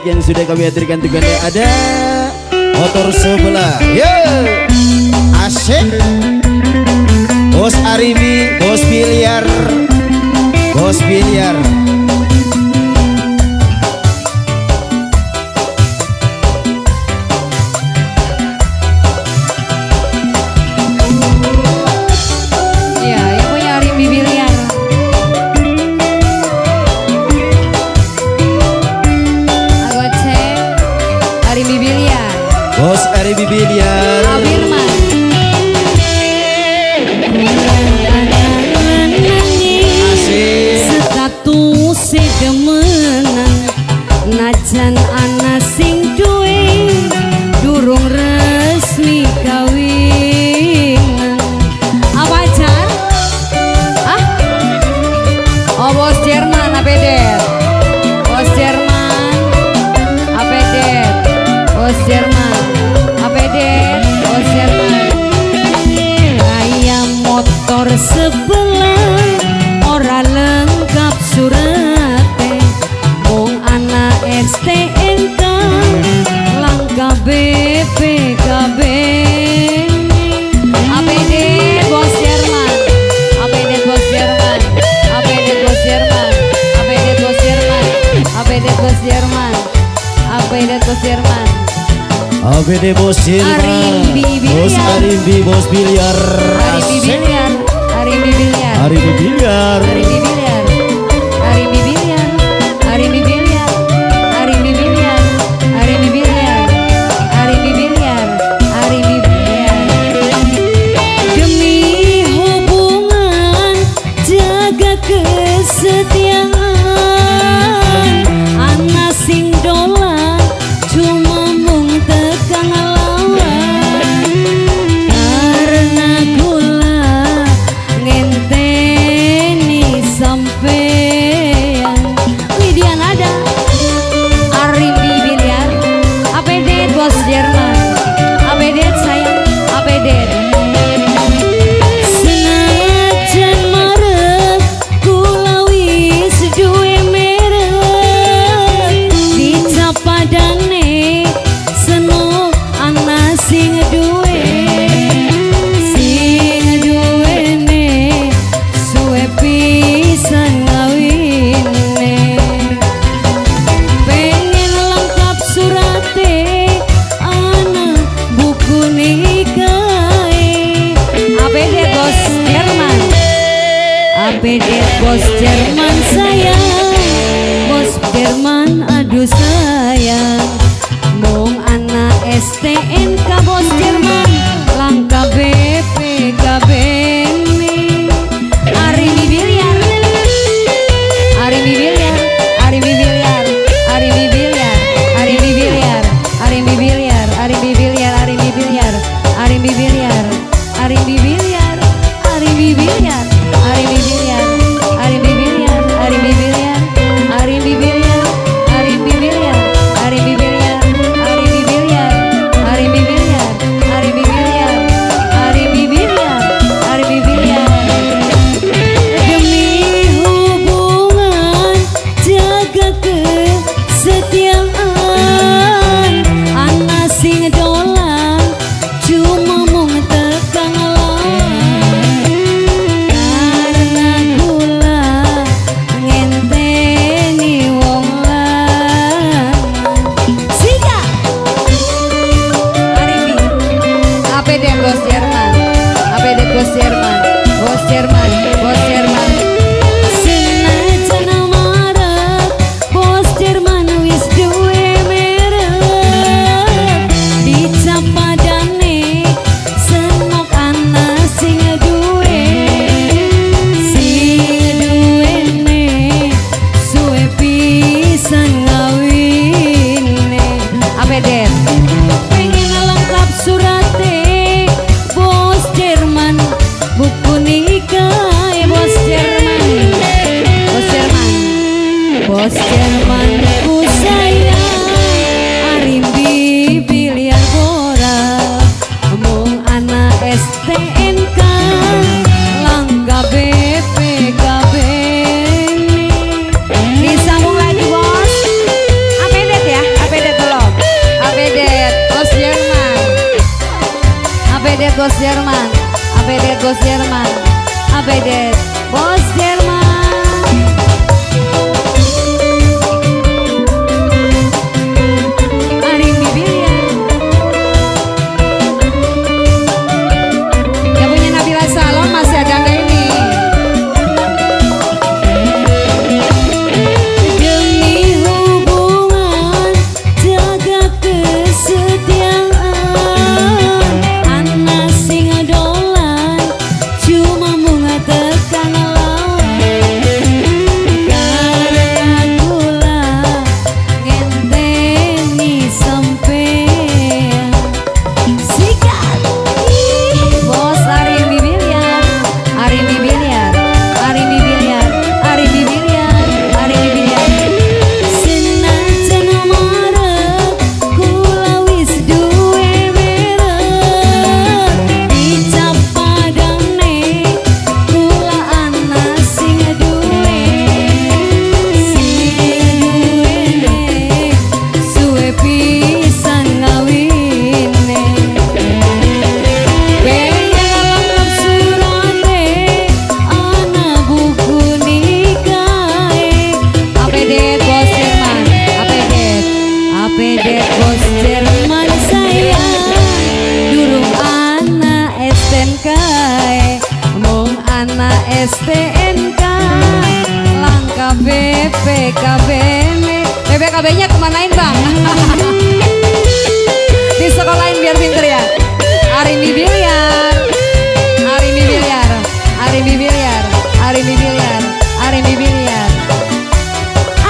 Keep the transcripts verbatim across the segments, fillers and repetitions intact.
yang sudah kami hadirkan untuk Anda ada motor sebelah. Yo, asik. Bos Arimi, bos biliar, bos biliar. Ya, yang punya Arimi biliar. Aku cek Arimi biliar. Bos Arimi biliar. Abirman. Asik. Status demenan, najan ana sing duwe, durung resmi kawinan. Apa jar? Ah? Oh, bos Jerman, apa deh? Bos Jerman, apa deh? Bos Jerman, apa deh? Bos Jerman. Kaya motor sebelah, ora lengkap surate, mung ana S T N K, langka B P K B. Apa deh, bos Jerman? Apa deh, bos Jerman? Apa deh, bos Jerman? Apa deh, bos Jerman? Apa deh, bos Jerman? Apa deh, bos Jerman? Apa deh, bos Jerman? Arimbi bos biliar. Arimbi, bos biliar. Arimbi Asik. Biliar. Arimbi biliar. Arimbi biliar. Arimbi biliar. Arimbi biliar. Arimbi biliar. Arimbi biliar. Arimbi biliar. Arimbi biliar. Demi hubungan, jaga kesetiaan, ana sing dolan, cuma mung tekan lawan. Karena kula ngenteni sampean. Widian ada. Arimbi biliar. Apa deh, bos Jerman? Apa deh, sayang? Apa deh? Senajan marep kula wis duwe merek, dicap padane seno ana sing duwe, sing duwene suwe pisan ngawine. Pengen lengkap surate, ana buku nikahe. Apa deh, bos Jerman? Apa deh, bos Jerman sayang? Bos Jerman, aduh sayang, mung ana S T N K, bos Jerman, langka B P K B ne. Arimbi biliar. Arimbi biliar. Arimbi biliar. Arimbi biliar. Arimbi biliar. Arimbi biliar. Arimbi biliar. Arimbi biliar. Arimbi biliar. Arimbi biliar. Arimbi biliar. Arimbi biliar. Arimbi biliar. Arimbi biliar. Arimbi biliar. Arimbi biliar. Arimbi biliar. Arimbi biliar. Bos Jerman, ape det Bos Jerman, ape det Bos Jerman. Aring bibian. Yang punya Nabila Salon masih ada nggak ini? Demi hubungan, jaga kesetiaan, anak sing dolan, cuma mung tekan lawan. Karena kula ngenteni sampean. Sikat. Ih, Bos Aring bibian. Aring bibian. Aring bibian. Aring bibian. Aring bibian. Senajan marep kula wis duwe merek, dicap padane kula ana sing duwe. Sing duwene suwe pisan ngawine. Pengen lengkap surate, ana buku nikahe. Ape det Bos Jerman, ape det, ape det Bos Jerman sayang. Durung ana S T N K, mung ana S T N K. Langkah B P K B-ne. B P K B-nya kemanain, Bang? Disekolahin biar pinter ya. Aring bibian. Aring bibian. Aring bibian. Aring bibian. Aring bibian.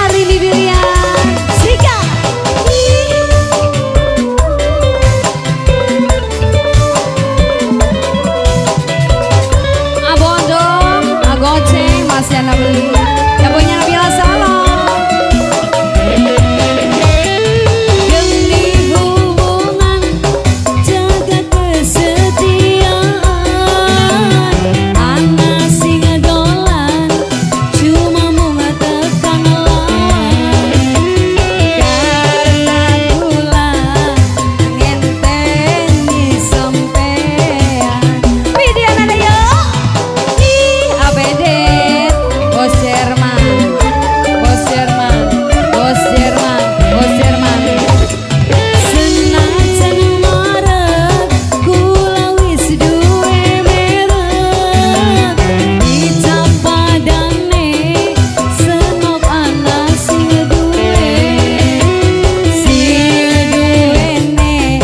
Aring bibian. Sikat. Abondong, agoceng, masih anak beli. Yang punya Nabila Salon. Demi hubungan, jaga kesetiaan, ana sing dolan, cuma mung tekan lawan. Karena kula ngenteni sampean. Widiana, ayo. Ih, ape det Bos Jerman. Bos Jerman. Bos Jerman. Bos Jerman. Senajan marep kula wis duwe merek, dicap padane senop ana sing duwe. Sing duwene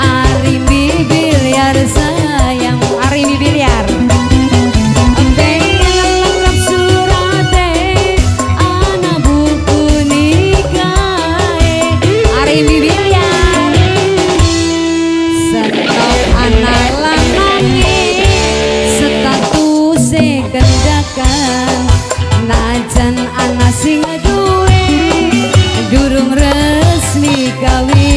Aring bibian sayang. Aring bibian. Pengen lengkap surate, ana buku nikahe. Aring bibian. Senop ana lanange, statuse kendakan. Najan ana sing duwe, durung resmi kawin.